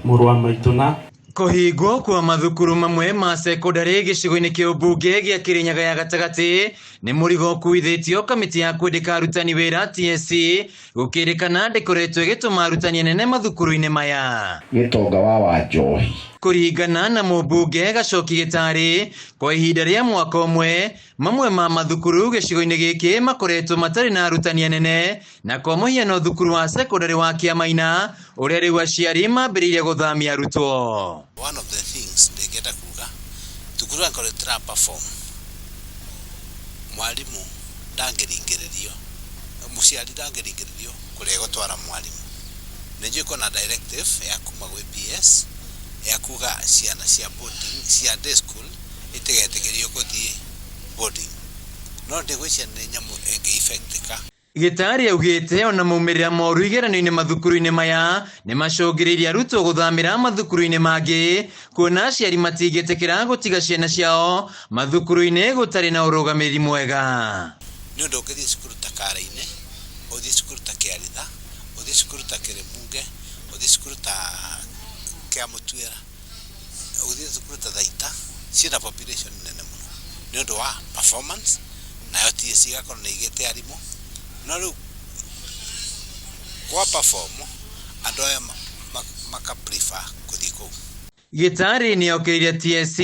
Mũrũ wa maitũ na Kũhingwo kwa mathukuru mamwe ma cekondarĩ gĩcigo-inĩ kĩa ũmbunge gĩa Kĩrĩnyaga ya gatagatĩ nĩ mũrigo ũkuithĩtio kamĩtĩ ya kwandĩka arutani wĩra TSC gũkĩrĩkana ndĩkoretwo ĩgĩtũma arutani anene mathukuru-inĩ maya. Gĩtonga wa Wanjohi. Kũringana na mũmbunge Gacoki Gĩtarĩ, kwa ihinda rĩa mwaka ũmwe, mamwe ma mathukuru gĩcigo-inĩ gĩkĩ makoretwo matarĩ na arutani anene, na kwa mũhiano thukuru wa cekondarĩ wa Kĩamaina ũrĩa rĩu aciari mambĩrĩirie gũthamia arutwo. One of the things ndĩngĩenda kuga, thukuru angĩkorwo ĩtira perform, mwarimũ ndangĩringĩrĩrio, mũciari ndangĩringĩrĩrio kũrĩa egũtwara mwarimũ. Nĩ njũĩ kwĩna directive ya kuma gwĩ PS ya kuga ciana cia boarding, cia day school itigetĩkĩrio gũthiĩ boarding. No ndigwĩciria nĩ nyamũ ĩngĩ effect ka. Gĩtarĩ augĩte ona maumĩrĩra moru igeranio-inĩ mathukuru-inĩ maya nĩ macũngĩrĩirie arutwo gũthamĩra mathukuru-inĩ mangĩ kuona aciari matingĩtĩkĩra gũtiga ciana ciao mathukuru-inĩ gũtarĩ na ũrũgamĩrĩri mwega. Nĩ ũndũ ũngĩthiĩ cukuru ta Karainĩ, ũthiĩ cukuru ta Kĩaritha, ũthiĩ cukuru ta Kĩrĩmunge, ũthiĩ cukuru ta Kĩamũtuĩra, ũthiĩ cukuru ta Thaita, ciĩna population nene mũno nĩ ũndũ wa performance, nayo TSC ĩgakorwo nĩ ĩigĩte arimũ, no rĩu kwa perform andũ aya maka prefer gũthiĩ kũu. Gĩtarĩ nĩokĩrĩire TSC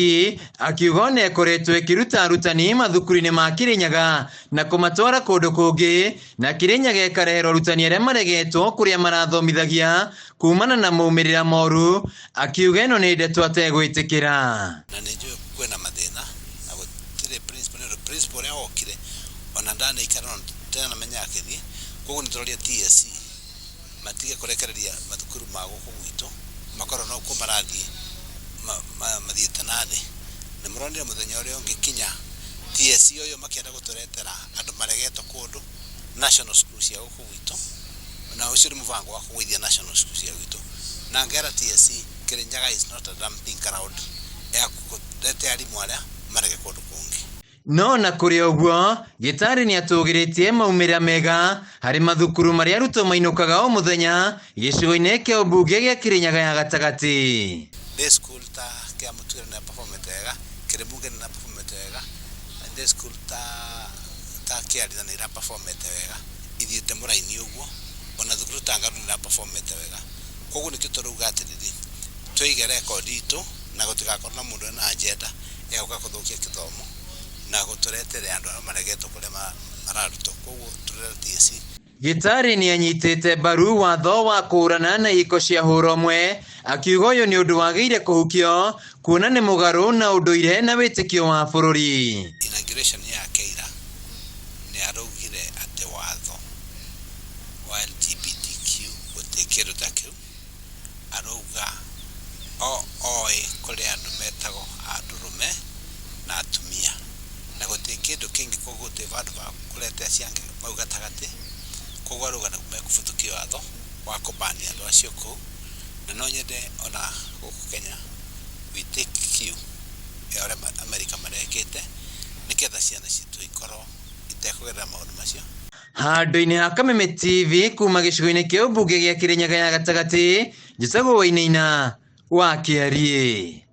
akiuga ona ĩkoretwo ĩkĩruta arutani mathukuru-inĩ ma Kĩrĩnyaga na kũmatwara kũndũ kũngĩ, na Kĩrĩnyaga ĩkareherwo arutani arĩa maregetwo kũrĩa marathomithagia kumana na maumĩrĩra moru, akiuga ĩno nĩ ndeto ategwĩtĩkĩra. Na nĩ njũĩ kwĩna mathĩna na gũtirĩ principal, nĩ ũndũ principal ũrĩa wokire ona ndanaikara ona ndanamenya akĩthiĩ, koguo nĩ tũroria TSC matige kũrekereria mathukuru ma gũkũ gwitũ makorwo no kuo marathiĩ mathiĩte na thĩ. Na mũronire mũthenya ũrĩa ũngĩ kinya TSC ũyũ makĩenda gũtũretera andũ maregetwo kũndũ national school cia gũkũ gwitũ, na ũcio nĩ mũbango wa kũgũithia national school cia gwitũ. Na ngera TSC Kĩrĩnyaga is not a dumping ground ya kũrete arimũ arĩa marege kũndũ kũngĩ. No na kũrĩ ũguo, Gĩtarĩ nĩatũgĩrĩtie maumĩrĩra mega harĩ mathukuru marĩa arutwo mainũkaga o mũthenya gĩcigo-inĩ kĩa ũmbunge gĩa Kĩrĩnyaga ya gatagatĩ. Day school ta Kĩamũtuĩra nĩ performete wega, Kĩrĩmunge nĩ performete wega, day school ta ta Kĩaritha nĩ ĩra performete wega, ithiĩte mũraini ũguo, ona thukuru ta Ngaru nĩ ĩra performete wega. Koguo nĩkĩo tũrauga atĩrĩrĩ, tũige record itũ na gũtigakorwo na mũndũ wĩna agenda ya gũka gũthũkia gĩthomo na gũtũretere andũ arĩa maregetwo kũrĩa mararutwo. Koguo tũrera TSC. Gĩtarĩ nĩanyitĩte mbaru watho wa kũhũrana na ihiko cia hũra ũmwe, akiuga ũyũ nĩ ũndũ wagĩrĩire kũhukio kuona nĩ mũgarũ na ũndũire na wĩtĩkio wa bũrũri. Inauguration yake ira nĩ araugire atĩ watho wa LGBTQ gũtirĩ kĩndũ ta kĩu, arauga oĩ kũrĩ andũ metagwo andũrũme na atumia na gũtirĩ kĩndũ kĩngĩ, koguo gũtirĩ vandũ va kũrete acio angĩ bau gatagatĩ, koguo arauga nĩ mekũbutũkia watho wa kũbani andũ acio kũu, na no nyende ona gũkũ Kenya we take cue ya ũrĩa America marekĩte nĩgetha ciana citũ ikorwo itekũgerera maũndũ macio. Handũ-inĩ ha Kameme TV kuma gĩcigo-inĩ kĩa ũmbunge gĩa Kĩrĩnyaga ya gatagatĩ, njĩtagwo Wainaina wa Kĩariĩ.